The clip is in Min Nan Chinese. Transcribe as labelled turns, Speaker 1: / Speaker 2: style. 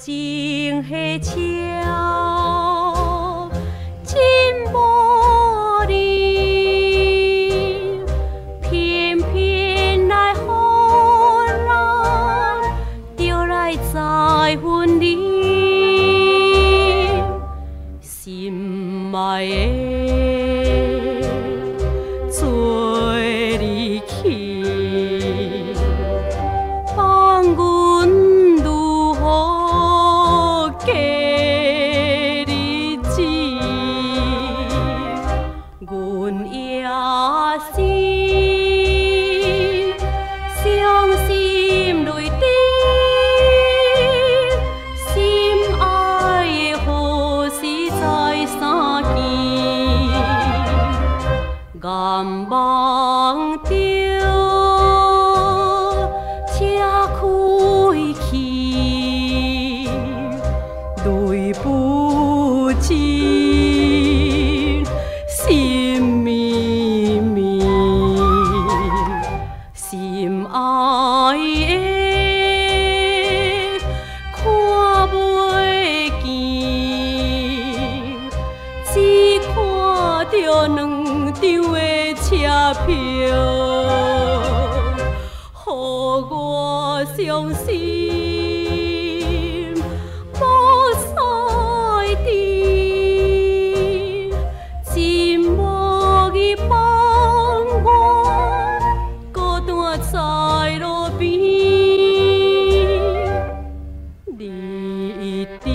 Speaker 1: 情的車，真無理，偏偏來予人著來再分離，心愛的做離去，放阮如何過日子？阮也是傷心淚滴，心愛的何時再相見？眼望著車開去，淚不盡，心綿綿，心愛的看袂見，只看著兩張的車票，予我傷心無彩甜，真無義放我孤單在路邊，你一定